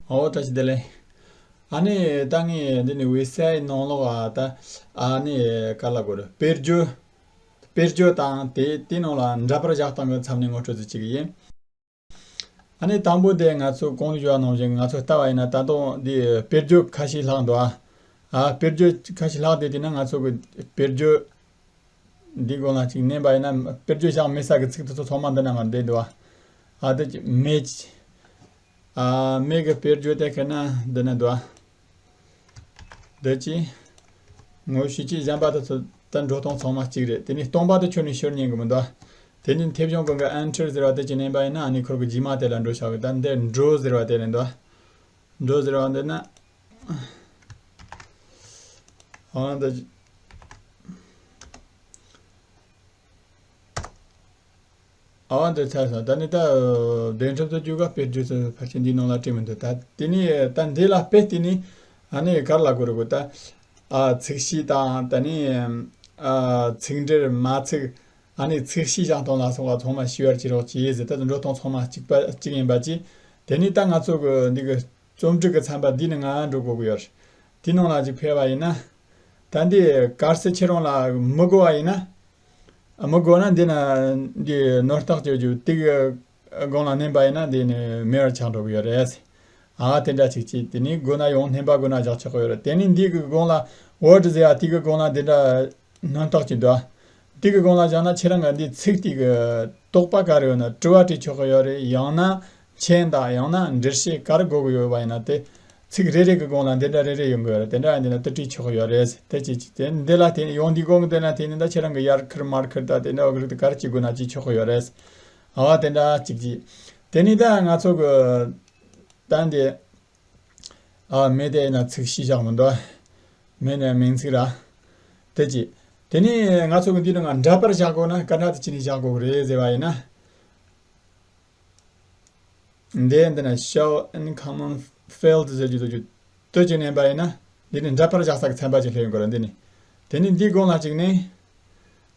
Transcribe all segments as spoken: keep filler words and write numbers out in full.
ཨོ་བཀྲ་ཤིས་བདེ་ལེགས། ཨ་ནི་ད་ངས་འདི་ནི་ཝེབ་སའིཊ་ནང་ལོགས་ཨ་ད་ཨ་ནི་ག་ལ་གོ་རེ་དཔེར་བརྗོད། དཔེར་བརྗོད་དང་དེ་དེ་ནང་ལ་འདྲ་པར་བཞག་སྟངས་ཀྱི་ཚབ་ནས་ངོ་སྤྲོད་ཅིག་བྱེད་ཀྱི་ཡིན། ཨ་ནི་དང་པོ་དེ་ང་ཚོ་གོང་དུ་ཞུས་པ་ནང་བཞིན་ང་ཚོ་ལྟ་བ་ཡིན་ན་ད་དུང་འདི་དཔེར་བརྗོད་ཁ་ཤས་ལྷག་འདུག་ཨ། ཨ་དཔེར་བརྗོད་ཁ་ཤས་ལྷག་བསྡད་དེ་ན་ང་ཚོ་གི་དཔེར་བརྗོད་འདི་སྒང་ལ་ཅིག་མནན་པ་ཡིན་ན་དཔེར་བརྗོད་བཞག་མེད་ས་གི་ཚིག་དེ་ཚོ་ཚང་མ་འདི་ན་མར་བསྡད་འདུག་ཨ། ཨ་དེ་ཅི་མེད་ཅི། ཨ་མེད་གི་དཔེར་བརྗོད་དེ་ཁེ་ན་འདི་ན་འདུག་ཨ། འདི་ཅི། ངོ་ཤེས་ཀྱི་གཞན་པ་དེ་ཚོ་ད་འགྲོ་སྟངས་ཚང་མ་གཅིག་རེད། དེ་ནས་སྟོང་པ་དེ་ཁྱོན་ནས་ཤོར་ཉན་གི་མི་འདུག་ཨ། དེ་ནས་མཐེབ་གཞོང་གི་ཨན་ཊར་ཟེར་བ་དེ་ཅི་མནན་པ་ཡིན་ན་ཨ་ནི་ཁོར་གི་རྗེས་མ་དེ་ལ་འགྲོ་བཞག་གི། ད་འདི་འགྲོ་ཟེར་བ་དེ་ལ་འདུག་ཨ། འགྲོ་ཟེར་བ་འདི་ན། ཨ་འདི། ཨ་འདི་ཚར་སོང་། ད་ནི་ད་འདི་འགྲུབ་ཏུ་བཅུག་ག་དཔེར་བརྗོད་ཚོ་ཕལ་ཆེར་འདིའི་ནང་ལ་བྲིས་མི་འདུག་ད་དེ་ནི་ད་འདི་ལ་དཔེ་དེ་ནི་ཨ་ནི་གར་ལ་གོ་རུ་གོ་ད། ཨ་ཚིག་གཤིས་དང་ད་ནི་ཨ་ཚིག་འགྲེལ་མ་ཚིག་ཨ་ནི་ཚིག་གཤིས་བཞག་སྟངས་ལ་སོགས་པ་ཚང་མ་ཤེས་པར་བྱེད་རོགས་གྱིས་ཟེར། ད་འགྲོ་སྟངས་ཚང་མ་གཅིག་པ་གཅིག་ཡིན་པ་ཅི། དེ་ནི་ད་ང་ཚོ་གི་འདི་གི་རྩོམ་སྒྲིག་གི་ཚན་པ་འདི་ནི་ང་འགྲོ་དགོས་ཀྱི་ཡོད་རེད། དེའི་ནང་ལ་ཅིག་ཕེབས་པ་ཡིན་ན། ད་འདི་གལ་སྲིད་ཁྱེད་རང་ལ་མི་དགོས་པ་ཡིན་ན། མི་དགོས་ན་འདི་ན་འདི་ནོར་རྟགས་ཀྱི་རྒྱུ་དེ་གི་སྒང་ལ་མནན་པ་ཡིན་ན་འདི་ནི་མེད་པར་ཆགས་འགྲོ་གི་ཡོད་རེད། ཨ་དེ་འདྲ་ཅིག་ཅིག་དེ་ནི་དགོས་ན་ཡང་སྣོན་པ་དགོས་ན་རྒྱག་ཆོག་གི་ཡོད་རེད། དེ་ནི་འདི་གི་སྒང་ལ་ཝར་ཌི་ཟེར་ཡ་དེ་གི་སྒང་ལ་འདི་འདྲ་སྣོན་རྟགས་ཅིག་འདུག་དེ་གི་སྒང་ལ་བཞག་ན་ཁྱེད་རང་གི་འདི་ཚིག་དེ་གི་དོགས་པ་ག་རེ་ཡོད་ན་དྲི་བ་དྲིས་ཆོག་གི་ཡོད་རེད། ཡང་ན་མཆན་དང་ཡང་ན་འགྲེལ་བཤད་ག་རེ་དགོས་གི་ཡོད་པ་ཡིན་ན་དེ་ཚིག་རེ་རེ་གི་སྒང་ལ་འདི་འདྲ་རེ་རེ་ཡོང་གི་ཡོད་རེད། དེ་འདྲ་ཡིན་ན་དེ་དྲིས་ཆོག་གི་ཡོད་རེད། དེ་ཅི་ཅི་དེ་འདི་ལ་དེ་ཡོང་འདི་སྒང་གི་དེ་ལ་དེ་ནི་ད་ཁྱེད་རང་གི་ཡར་ཁུར་མར་ཁུར་ད་དེ་འདྲ་བ་གི་རིགས་དེ་ག་རེ་བྱེད་དགོས་ན་བྱེད་ཆོག་གི་ཡོད་རེད། ཨ་དེ་འདྲ་ཅིག་ཅིག་དེ་ནི་ད་ང་ཚོ་གི་ད་འདི། ཨ་མེད་དེ་ཡིན་ན་ཚིག་གཤིས་བཞག་མི་འདུག་མེད་ན་མིང་ཚིག་ར། དེ་ཅི། དེ་ནི་ང་ཚོ་གི་འདི་ནི་ང་འདྲ་པར་བཞག་དགོས་ན་ག་འདྲ་དེ་ཅི་ནས་བཞག་དགོས་རེད་ཟེར་བ་ཡིན་ན། འདི་འདི་ན་show in common field ཟེར་རྒྱུ་དུ་རྒྱུ་དུ་ཅི་ནས་པ་ཡིན་ན། འདི་ནི་འདྲ་པར་བཞག་ས་གི་ཚན་པ་ཅིག་སླེབས་ཡོང་གི་རེད་འདི་ནི། དེ་ནི་འདི་སྒང་ལ་ཅིག་ནས།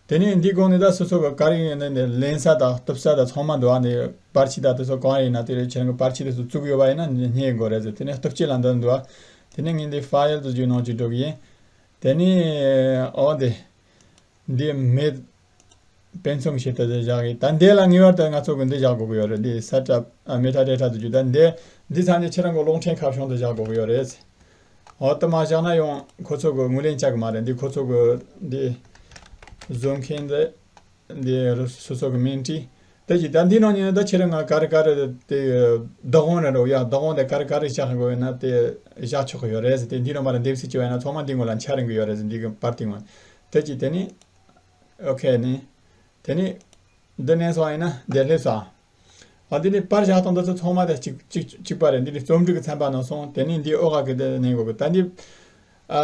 དེ་ནས་འདི་སྒང་ནས་ད་སོ་སོ་གི་ག་རེ་ཡིན་ནའི་ལེན་ས་དང་གཏུབ་ས་དང་ཚང་མ་འདུག་ཨ་ནི་པར་ཆས་དང་དེ་ཚོ་གང་ཡིན་ན་དེ་རེད། ཁྱེད་རང་གི་པར་ཆས་དེ་ཚོ་བཙུགས་ཡོད་པ་ཡིན་ན་རྙེད་དགོས་རེད་ཟེར། དེ་ནས་གཏུབ་བྱེད་ལ་འདོན་འདུག་ཨ། དེ་ནས་ངས་འདི་ཕའིལ་དུ་བརྒྱུད་ནང་བཅུག་འགྲོ་གི་ཡིན། དེ་ནས་ཨོ་དེ་འདི་མེད་དཔེ་མཚོན་ཞིག་ཏུ་བཞག་གི། ད་འདི་ལ་ངེས་པར་དུ་ང་ཚོ་གི་འདི་བཞག་དགོས་ཀྱི་ཡོད་རེད། འདི་ས་ཁྲ་མེ་ཐ་ཏྲེ་ཁྲ་དུ་བརྒྱུད། ད་འདི་འདི་ཚང་འདི་ཁྱེད་རང་གི་གློག་འཕྲིན་ཁ་བྱང་དུ་བཞག་དགོས་ཀྱི་ཡོད་རེད། འོ་དེ་མ་བཞག་ན་ཡང་ཁོ་ཚོ་གི་ངོས་ལེན་བྱ་གི་མ་རེད། འདི་ཁོ་ཚོ་གི་འདི་བཟོ་མཁན་དེ་འདི་སོ་སོ་གི་མིང་བྲིས། དེ་གྱིས་ད་འདི་ནང་ཉིད་ནས་ད་ཁྱེད་རང་ང་ག་རེ་ག་རེ་དེ་བདག་དབང་རེད་འགྲོ་ཡ། བདག་དབང་དེ་ག་རེ་ག་རེ་བཞག་དགོས་ཡོད་ན་དེ་བཞག་ཆོག་གི་ཡོད་རེད་ཟེར། དེ་འདི་ནང་མ་རེད། འདེབས་གསོད་བྱས་པ་ཡིན་ན་ཚང་མ་འདི་ངོ་ལ་འཆར་རིང་གི་ཡོད་རེད་ཟེར། འདི་གི་པར་དེ་ངོ་དེ་གྱིས་དེ་ནི་ཨོ་ཁེ་ནི་དེ་ནི་འདི་ནས་སོང་ཡིན་ན་འདི་སླེབས་སོང་། ཨ་འདི་ནི་པར་བཞག་སྟངས་འདི་ཚོ་ཚང་མ་དེ་གཅིག་གཅིག་གཅིག་པ་རེད། འདི་ནི་རྩོམ་སྒྲིག་གི་ཚན་པ་ནང་སོང་། དེ་ནི་འདི་ཨོ་ཁ་གི་དེ་ནས་གོ་གི། ད་འདི་ཨ་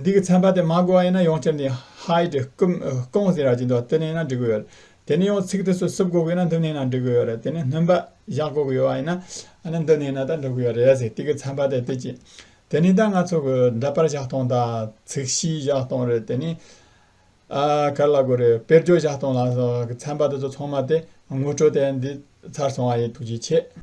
འདི་གི་ཚན་པ་དེ་མ་གོ་བ་ཡིན་ན་ཡང་བསྐྱར་འདི་ཧའི་ཌི་སྐུམ་སྐོང་ཟེར་ར་ཅིག་འདུག་དེ་ནས་ན་འགྲིག་གི་ཡོད་རེད། དེ་ནས་ཡང་ཚིག་དེ་ཚོ་བསུབ་དགོས་གི་ན་འདི་ནས་ན་འགྲིག་གི་ཡོད་རེད། དེ་ནས་སྣོན་པ་བཞག་དགོས་གི་ཡོད་བ་ཡིན་ན་ཨ་ནི་འདི་ནས་ན་ད་འགྲིག་གི་ཡོད་རེད་ཟེར། དེ་གི་ཚན་པ་དེ་དེ་ཅི། དེ་ནས་ད་ང་ཚོ་གི་འདྲ་པར་བཞག་སྟངས་དང་ཚིག་གཤིས་བཞག་སྟངས་རེད། དེ་ནས། ཨ་ག་རེ་ལབ་དགོས་རེད། དཔེར་བརྗོད་བཞག་སྟངས་ལ་སོགས་ཀྱི་ཚན་པ་དེ་ཚོ་ཚང་མ་དེ་ངོ་སྤྲོད་དེ་འདི་ཚར་སོང་བ་ཡིན། ཐུགས་རྗེ་ཆེ།